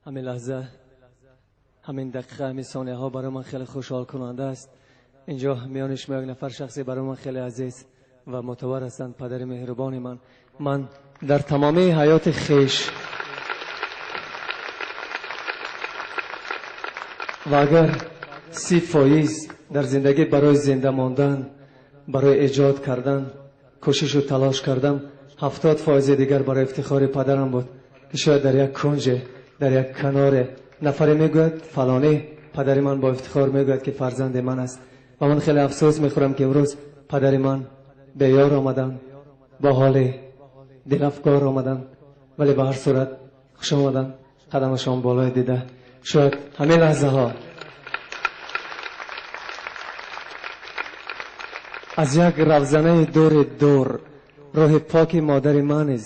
Ҳамин лаҳза, ҳамин дақиқа, ҳамин сонияҳо барои ман хеле хушҳолкунанда аст. Инҷо миёни шумо як нафар шахсе барои ман хеле азиз ва мӯътабар ҳастанд, падари меҳрубони ман. Ман дар тамоми ҳаёти хеш ва агар 30% дар зиндагӣ барои зинда мондан, барои эҷод кардан кӯшиш ва талош кардам, 70% дигар барои ифтихори падарам буд, ки шояд дар як кунҷ, дар як канора нафаре мегӯяд фалонӣ падари ман бо ифтихор мегӯяд, ки фарзанди ман аст. Ва ман хеле афсӯс мехӯрам, ки имрӯз падари ман ба ёр омаданд, бо ҳоли дилафгор омаданд, вале ба ҳар сурат хуш омаданд, қадамашон болои дида. Шояд ҳамин лаҳзаҳо аз як равзанаи дури дур рӯҳи поки модари ман низ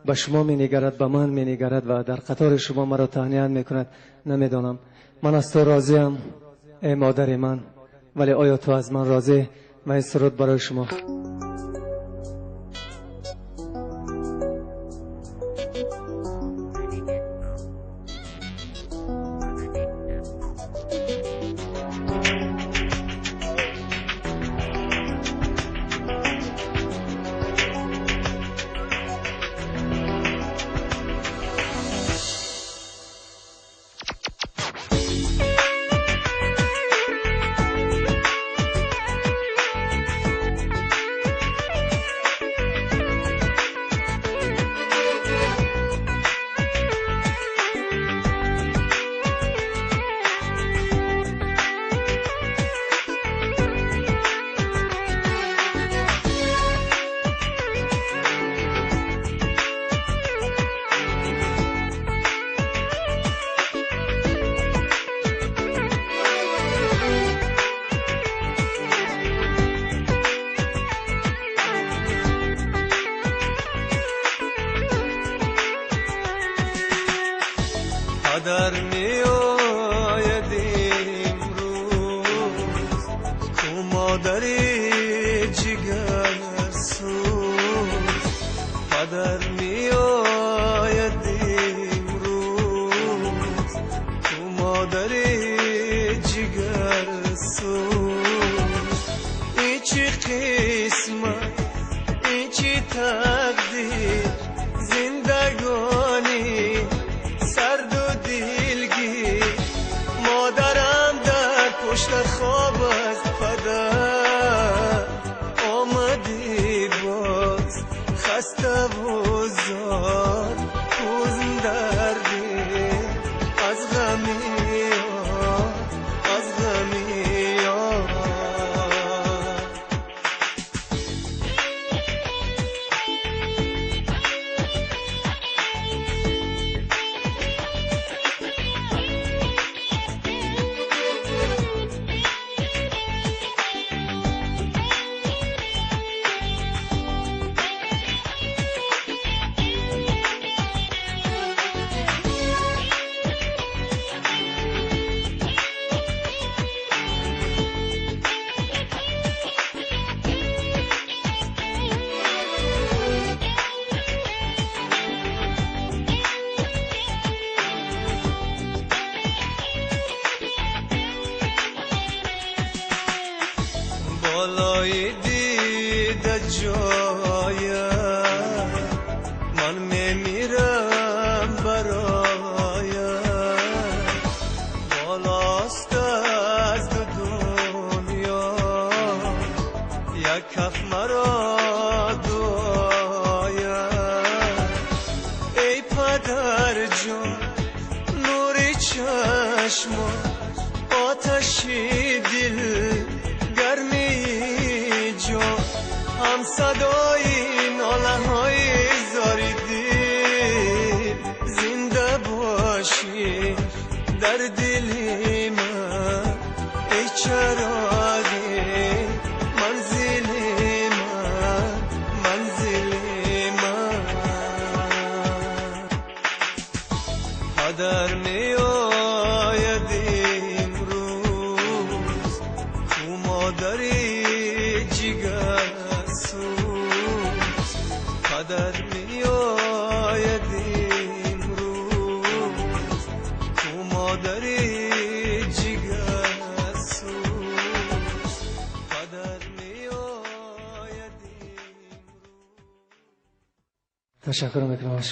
ба шумо менигарад, ба ман менигарад ва дар қатори шумо маро таҳният мекунад. Намедонам, ман аз ту розиям эй модари ман, вале оё ту аз ман розӣ? Ва ин суруд барои шумо. Падар меояд имрӯз, ку модари ҷигарсӯз. Падар меояд имрӯз, ку модари ҷигарсӯз. Ин чӣ қисмат, ин чӣ тақдир, зиндагонӣ сарду дилгир. Модарам дар пушти хоб аст, падар омадӣ боз, хаставу зор, ҳузн дар дил аз ғами ёр, аз ғами ёр. Болои дида ҷоя ман мемирам бароя, болост аз ду дунё як каф маро дуоя. Эй падарҷон, нури чашмон, оташи дил, гармии ҷон, ҳам садои нолаҳои зори дил, зинда бошӣ дар дили ман эй чароғи манзили ман, манзили ман. Падар меояд имрӯз, ку модари ҷигарсӯз. Падар меояд имрӯз, Модари ҷигарсӯз, падар меояд. Ташаккур мекунам аз шумо.